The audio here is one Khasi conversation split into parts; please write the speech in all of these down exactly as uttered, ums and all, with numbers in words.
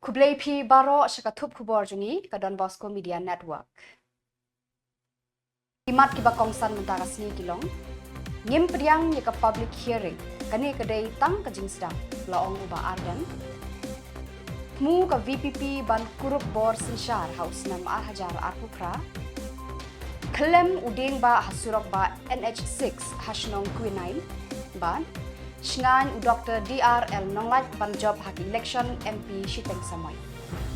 Khublei phi baroh sha ka thup khubor jong ngi ka Don Bosco Media Network. Ki mat kiba kongsan mynta ka sngi ki long: Ngim pdiang ïa ka public hearing, kane ka dei tang ka jingsdang, la ong u Bah Ardent. Thmu ka VPP ban kurup bor synshar ha u snem ar hajar arphew phra. Khlem u dieng bah ha surok bah NH six ha shnong Quinine. Bad shngaiñ u Dr D R L Nonglait ban jop ha ka election MP shiteng samoi.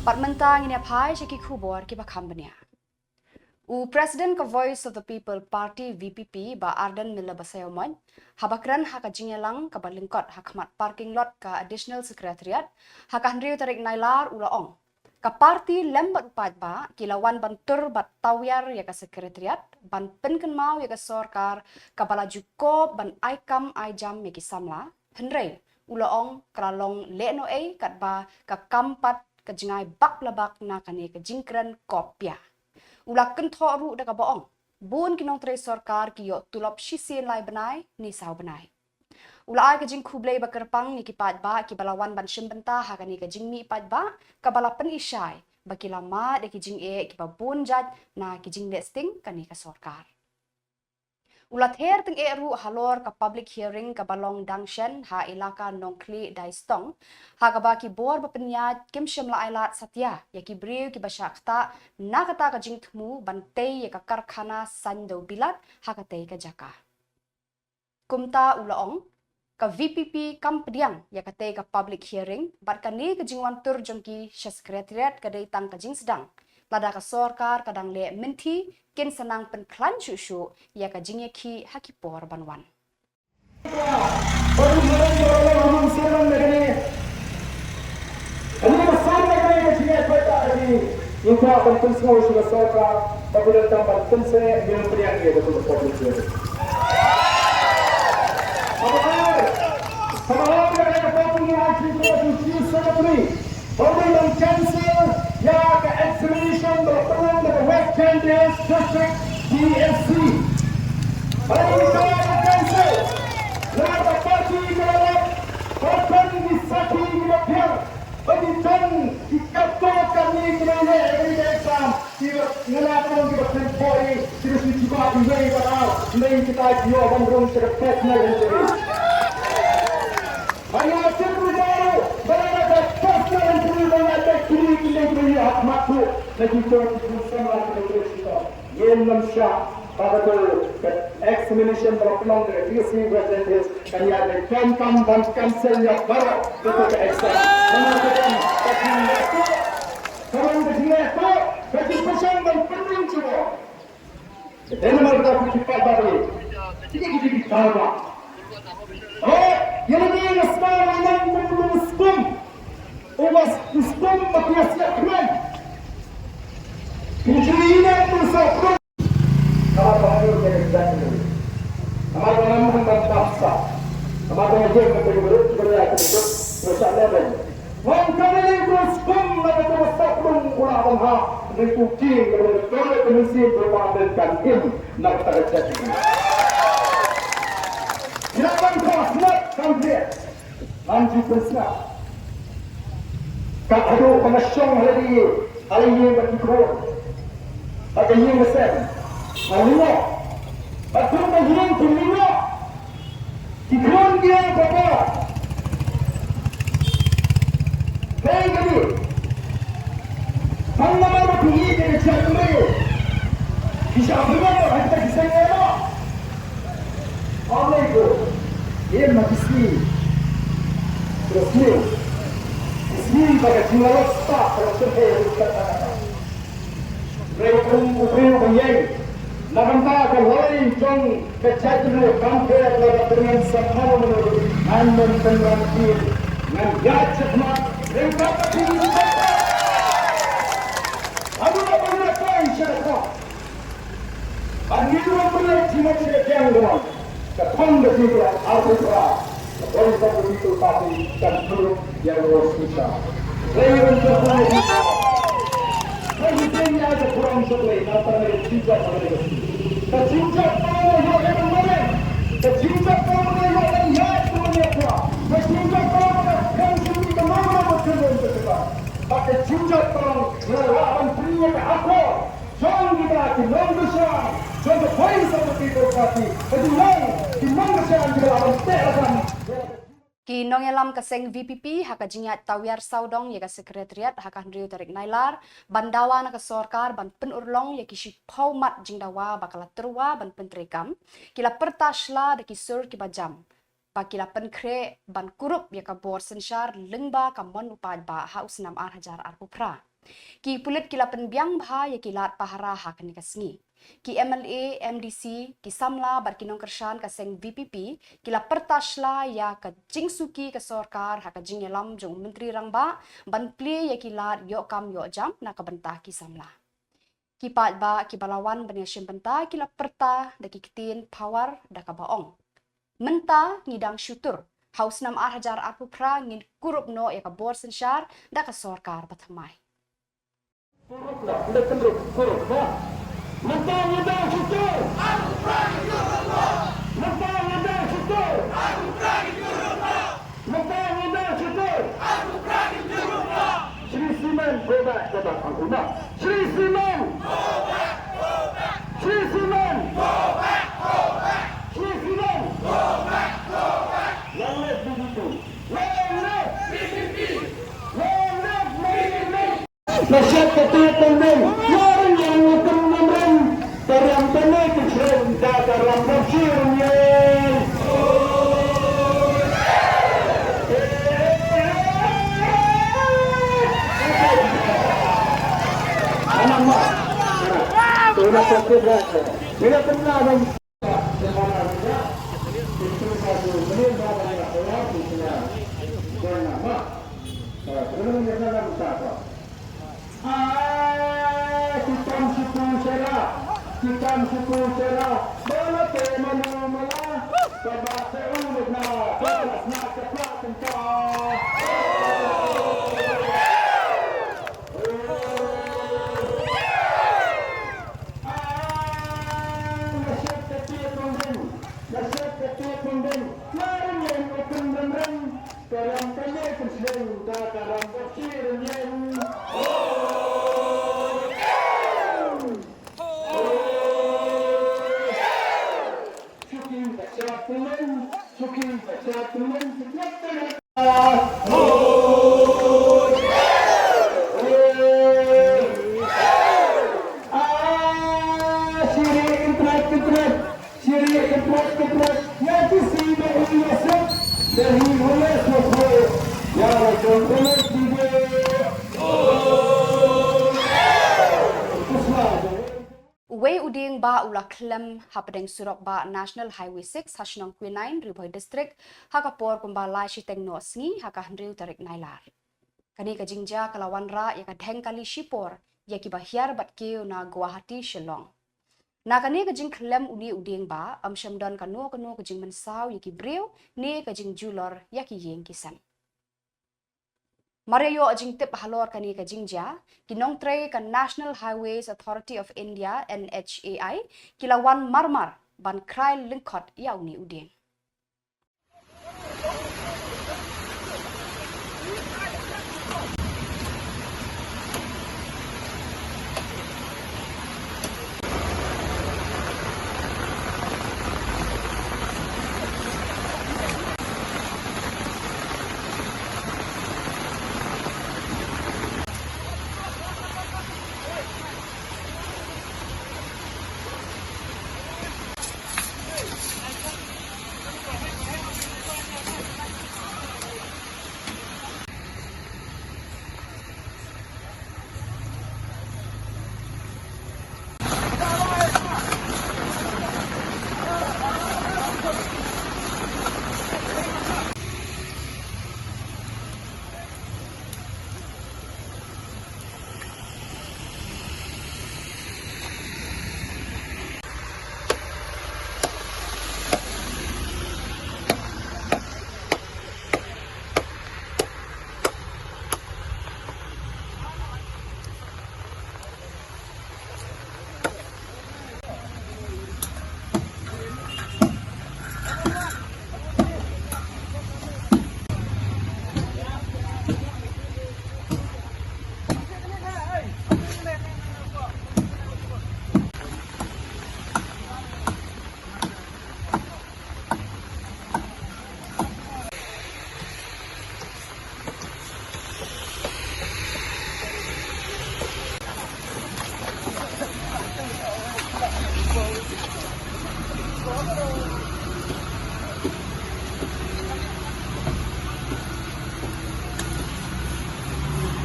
Bad mynta ngin ïa phai sha ki khubor kiba kham bniah. U President ka Voice of the People Party, VPP, Bah Ardent Miller Basaiawmoit, haba kren ha ka jingïalang kaba lyngkot ha khmat parking lot ka Additional Secretariat ha ka hynriew tarik Nailar, u la ong ka party lem bad u paidbah ki la wan ban tur bad tawiar ïa ka Secretariat ban pynkynmaw ïa ka sorkar kaba la ju kop ban ai kam ai jam ïa ki samla. Hynrei u la ong ka la long lehnohei katba ka kam pat ka jngai bak la bak na kane ka jingkren kop pia. U la kynthoh ruh da kaba ong bun ki nongtrei sorkar ki ïoh tulop shisien lai bnai ne saw bnai. U la ai ka jingkhublei ba kyrpang ïa ki paidbah kiba la wan ban shim bynta ha kane ka jingmih paidbah kaba la pynishai ba ki la mad ïa ki jingeh kiba bun jait na ki jingleh sting kane ka sorkar. U la ther tyngeh ruh halor ka public hearing kaba long dang shen ha ilaka Nongkhlieh Daistong, ha kaba ki bor ba pynïaid kim shym la ai lad satia ïa ki briew kiba shah ktah na kata ka jingthmu ban tei ïa ka karkhana saiñ dew bilat ha katei ka jaka. Kumta u la ong ka VPP kam pdiang ïa katei ka public hearing bad kane ka jingwan tur jong ki sha Secretariat ka dei tang ka jingsdang. Lada ka sorkar ka dang leh mynthi, kin sa nang pynkhlaiñ shuh shuh ïa ka jingïakhih ha ki por ban wan. Hynrei ban cancel ïa ka examination ba la pynlong da ka West Jaintia District, DSC. Hynrei ban cancel, lada ka party ka la lap ban pynmih sakhi kiba pher, ba ki don ki katto katne kiba ïaleh ïa ka exam, kiba ngi la pynlong kiba pynpoi, kiba shu jubab iwei ba ar, hynrei kita ki ïoh ban rung sha ka top nine. Hynrei ba la ka top nine, hynrei ba la ka top nine, hynrei ba la ka top nine, ngin ym shah ba kato ka examination ba la pynlong da ka DSC West Jaintia Hills kan ïaid beit, donkam ban cancel ïa baroh kato ka exam. Namar ka don ka jingïakhun, ka don ka jingïakhun, ka jingpyrshang ban pynrung jubor. Te namar kata ki paidbah, ki, ki, ki paidbah. Oh, ïa lade nga sngewthuh ïa u skum. U skum ba ki ïa siat kmen. Ki ju ïa u skum. Namar ba ngi ïa ka jaitbynriew. Namar ba ngam hang ban bapsa. Namar ba ngi ïa ka jaitbynriew, ki ba ïa ka jaitbynriew, ki ba shah leh beiñ. Wan ka mane u skum na ka jaitbynriew u la ban ha. Ngi tu king ka ban ka mynsiem ba ban kan im na ka jaitbynriew. Ïa ban ka smat kan pyrshah. Ngan ju pynsngew. Kat haduh ba nga shong ha lade, ha la ïing ba ki khun, ha ka ïing ka sem, nga lyngngoh. Bad kum ka ïing ki lyngngoh, ki khun ki ong, papa, kaei kane? Tang namar ba phi ïeit ïa ka jaitbynriew, phi shah bynrap ha kita ki seng ïehnoh? Ym lei ko, ïa ma ki sngi, ki sngi, ki sngi ba ka jingïalap stad ka la pynheh ruh katta katta. Hynrei kum u briew ba ïeng na ka bynta ka lawei jong ka jaitbynriew, kam pher lada pynrem sa phano mano ruh, ngan nym pynrem kiew, ngan ïaid shakhmat ryngkat bad phi. Haduh ba ngi la poi sha ka thong. Bad ngi ruh ban leit jingmut sha ka kiang jong ka thong ka jingïalang arphew phra. Ka Voice of the People Party kan thuruk ïa u Rose Mitra. Hynrei ban jop ïa ka burom jong U Blei, nangta ka jingjop ka jingjop. Ka jingjop ka ïoh ban ïaid, ka jingjop ka ïoh ban ïaid, ka jingjop ka ïoh ban ïaid. Ka jingjop ka ïoh ban ïaid. Tang ïa la ban pynïaid ka akor jong kita ki nongkyrshan jong ka Voice of the People Party, ka jinglong ki nongkyrshan kiba la ban teh lakam. Ki nongïalam ka seng V P P ha ka jingïaid tawiar sawdong ïa ka Secretariat ha ka hynriew tarik Nailar ban dawa na ka sorkar ban pynurlong ïa ki shiphew mat jingdawa ba ka la tyrwa ban pyntreikam, ki la pyrta shla da ki sur kiba jam ba ki la pynkhreh ban kurup ïa ka bor synshar lyngba ka mon u paidbah ha u snem ar hajar arphew phra. Ki pulit ki la pynbiang bha ïa ki lad pahara ha kane ka sngi. Ki M L A, M D C, ki samla bad ki nongkyrshan ka seng V P P ki la pyrta shla ïa ka jingsuki ka sorkar ha ka jingïalam jong u Myntri Rangbah ban plie ïa ki lad ïoh kam ïoh jam na ka bynta ki samla. Ki paidbah kiba la wan ban ïashim bynta ki la pyrta da ki ktien power da kaba ong, mynta ngi dang shu tur, ha u snem ar hajar arphew phra ngin kurup noh ïa ka bor synshar da ka sorkar ba thymmai. Kurup noh, ynda pynrup, kurup noh. Mynta ngi dang shu tur. Mynta ngi dang shu tur. Mynta ngi dang shu tur. Shri Simon, go back, go back, Uncle. No. Shri Simon. Shri Simon. Shri Simon. Long live B J P. Long live. Long live B J P. Nashat ka tied pynbeit, la rynïeng u kynrem rem, ka rem tane ka shleng, da ka rem ka shleng. Anak mak. Anak. Anak. Anak. Uwei u dieng bah u la khlem hapdeng surok bah National Highway six ha shnong Quinine, Ri Bhoi District, ha ka por kumba lai shiteng noh sngi ha ka hynriew tarik Nailar. Kane ka jingjia ka la wanrah ïa ka dheng kali shipor ïa kiba hiar bad kiew na Guwahati, Shillong. Na kane ka jingkhlem une u dieng bah, ym shym don kano kano ka jingmynsaw ïa ki briew ne ka jingjulor ïa ki ïing ki sem. Mar ïa ïoh jingtip halor kane ka jingjia, ki nongtrei ka National Highways Authority of India, N H A I, ki la wan marmar ban krai lyngkot ïa une u dieng.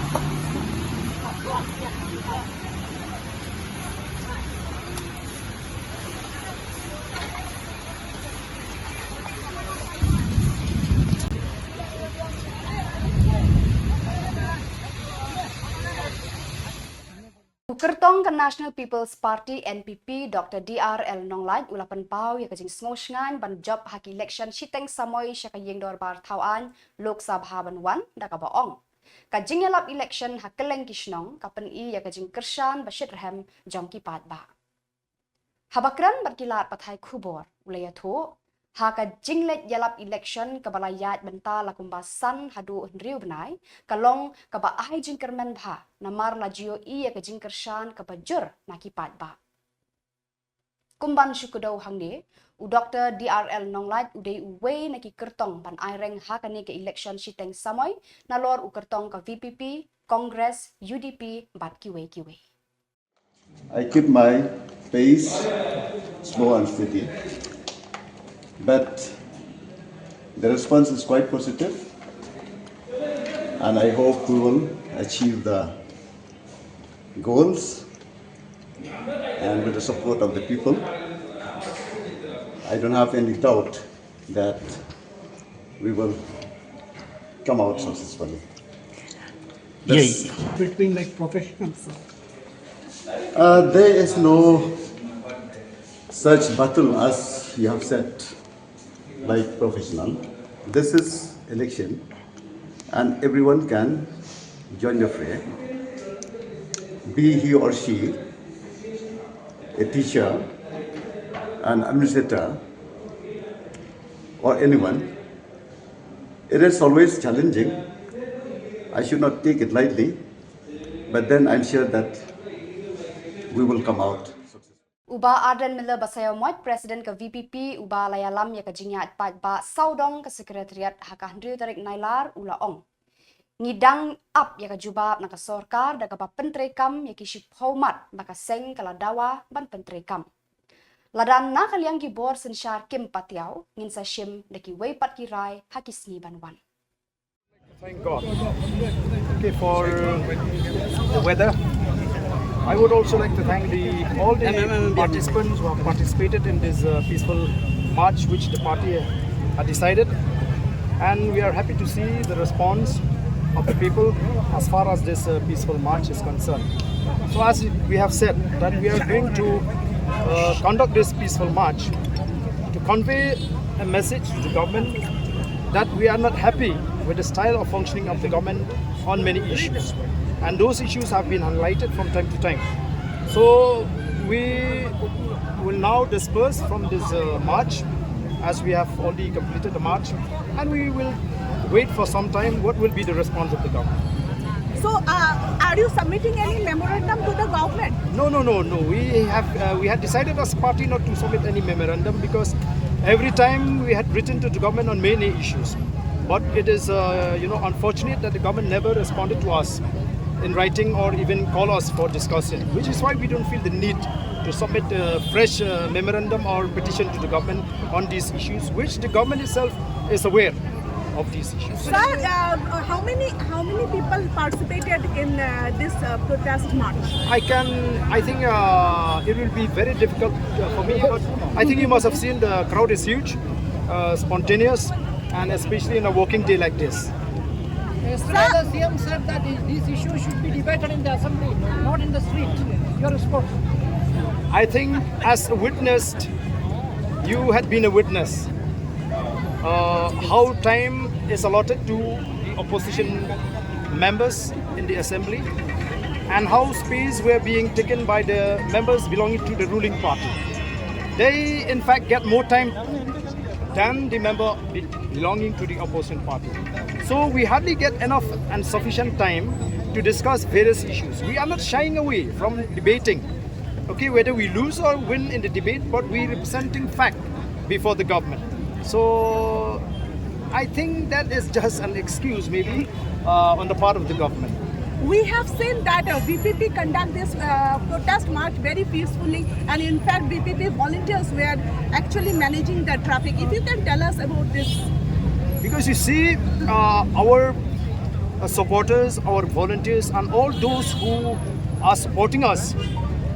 U kyrtong ka National People's Party, N P P, Doctor D R L Nonglait, u la pynpaw ïa ka jingsngewsngaiñ ban jop ha ka election shiteng samoi sha ka ïing dorbar thaw aiñ Lok Sabha ban wan, da kaba ong, ka jingïalap election ha kylleng ki shnong ka pyni ïa ka jingkyrshan ba shitrhem jong ki paidbah. Haba kren bad ki lad pathai khubor, u la ïathuh, ha ka jingleit ïalap election kaba la ïaid bynta la kumba san haduh hynriew bnai, ka long kaba ai jingkyrmen bha, namar la ju ïohi ïa ka jingkyrshan kaba jur na ki paidbah. Kumban shu kdew hangne, u Doctor D R L Nonglait u dei uwei na ki kyrtong ban aireng ha kane ka election shiteng samoi, nalor u kyrtong ka V P P, Congress, U D P, bad kiwei kiwei. I keep my pace slow and steady, but the response is quite positive, and I hope we will achieve the goals, and with the support of the people, I don't have any doubt that we will come out successfully. Yes. Between, like, professionals. Uh, there is no such battle as you have said, like professional. This is election, and everyone can join the fray, be he or she a teacher, an administrator, or anyone. It is always challenging. I should not take it lightly, but then I'm sure that we will come out successful. U Bah Ardent Miller Basaiawmoit, President ka V P P, uba la ïalam ïa ka jingïaid paidbah sawdong ka Secretariat ha ka hynriew tarik Nailar, u la ong, ngi dang ap ïa ka jubab na ka sorkar da kaba pyntreikam ïa ki shiphew mat ba ka seng ka la dawa ban pyntreikam. Lada na ka liang ki bor synshar kim patiaw, ngin sa shim da kiwei pat ki rai ha ki sngi ban wan. Thank God. Okay, for the weather. I would also like to thank the all the participants who have participated in this uh, peaceful march which the party had decided, and we are happy to see the response of the people as far as this uh, peaceful march is concerned. So as we have said that we are going to uh, conduct this peaceful march to convey a message to the government that we are not happy with the style of functioning of the government on many issues. And those issues have been highlighted from time to time. So we will now disperse from this uh, march as we have already completed the march, and we will wait for some time what will be the response of the government. So, uh, are you submitting any memorandum to the government? No, no, no, no. We have uh, we had decided as a party not to submit any memorandum because every time we had written to the government on many issues, but it is uh, you know unfortunate that the government never responded to us in writing or even call us for discussion, which is why we don't feel the need to submit a fresh uh, memorandum or petition to the government on these issues, which the government itself is aware of these issues. Sir, uh, how many how many people participated in uh, this uh, protest march? I can, I think uh, it will be very difficult uh, for me, but I think you must have seen the crowd is huge, uh, spontaneous, and especially in a working day like this. Yesterday, the C M said that these issues should be debated in the assembly, not in the street. Your response? I think, as a witness, you had been a witness uh, how time is allotted to the opposition members in the assembly and how space were being taken by the members belonging to the ruling party. They, in fact, get more time than the member be- belonging to the opposition party. So we hardly get enough and sufficient time to discuss various issues. We are not shying away from debating, okay, whether we lose or win in the debate, but we representing fact before the government. So I think that is just an excuse, maybe, uh, on the part of the government. We have seen that uh, V P P conduct this uh, protest march very peacefully, and in fact, V P P volunteers were actually managing the traffic. If you can tell us about this. Because you see, uh, our uh, supporters, our volunteers, and all those who are supporting us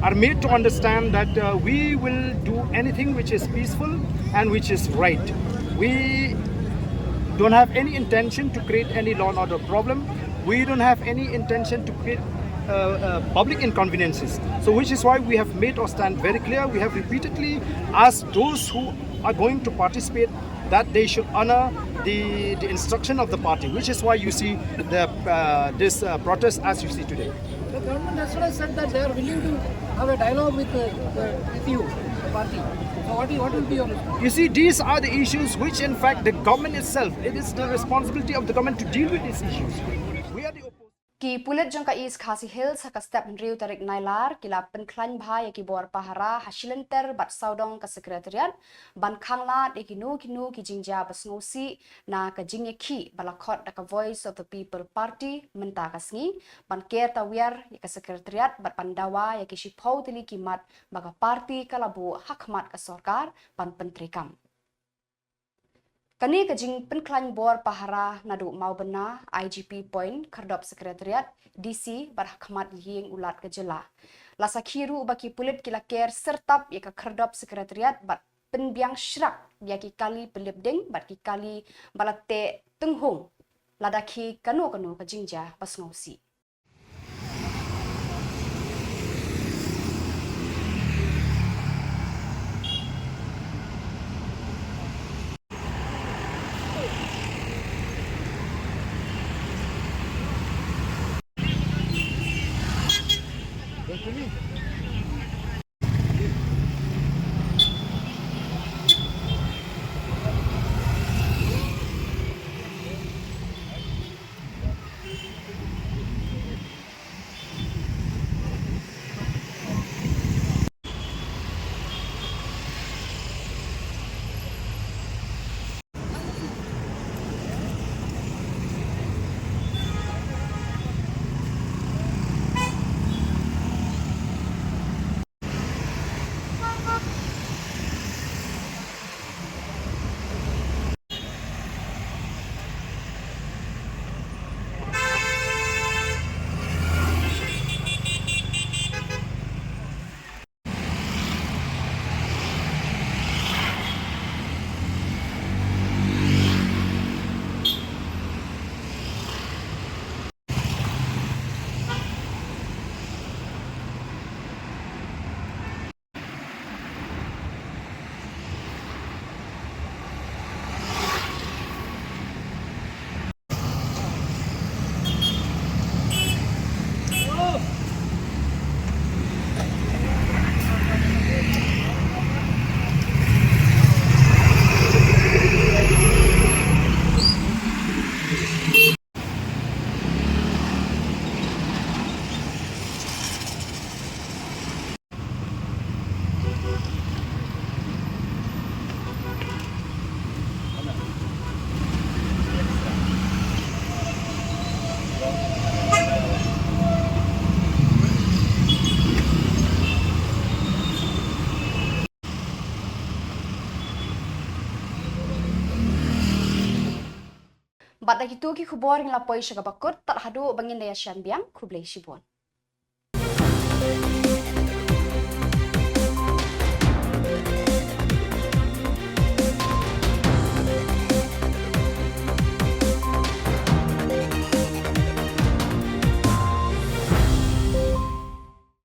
are made to understand that uh, we will do anything which is peaceful and which is right. We don't have any intention to create any law and order problem. We don't have any intention to create uh, uh, public inconveniences. So, which is why we have made our stand very clear. We have repeatedly asked those who are going to participate that they should honor the, the instruction of the party, which is why you see the, uh, this uh, protest as you see today. The government has well said that they are willing to have a dialogue with, uh, the, with you, the party. So what, do you, what will be your response? You see, these are the issues which, in fact, the government itself, it is the responsibility of the government to deal with these issues. We are the opposite. Ki pulit jong ka East Khasi Hills ha ka step hynriew tarik Nailar ki la pynkhlaiñ bha ïa ki bor pahara ha shilynter bad sawdong ka Secretariat ban khanglad ïa kino kino ki jingjia ba sngewsih na ka jingïakhih ba la khot da ka Voice of the People Party mynta ka sngi, ban ker tawiar ïa ka Secretariat bad ban dawa ïa ki shiphew tylli ki mat ba ka party ka la buh ha khmat ka sorkar ban pyntreikam. Kane ka jingpynkhlaiñ bor pahara naduh Mawbynna, I G P Point, Khyrdop Secretariat, D C bad ha khmat ïing u Lat ka jylla. La sakhi ruh ba ki pulit ki la ker syrtap ïa ka Khyrdop Secretariat bad pynbiang shrak ïa ki kali pynlip ding bad ki kali ba la teh tynghung lada khie kano kano ka jingjia ba sngewsih. Bad da kito ki khubor ngi la poi sha kaba kut, tad haduh ba ngin da ïashem biang, khublei shibun.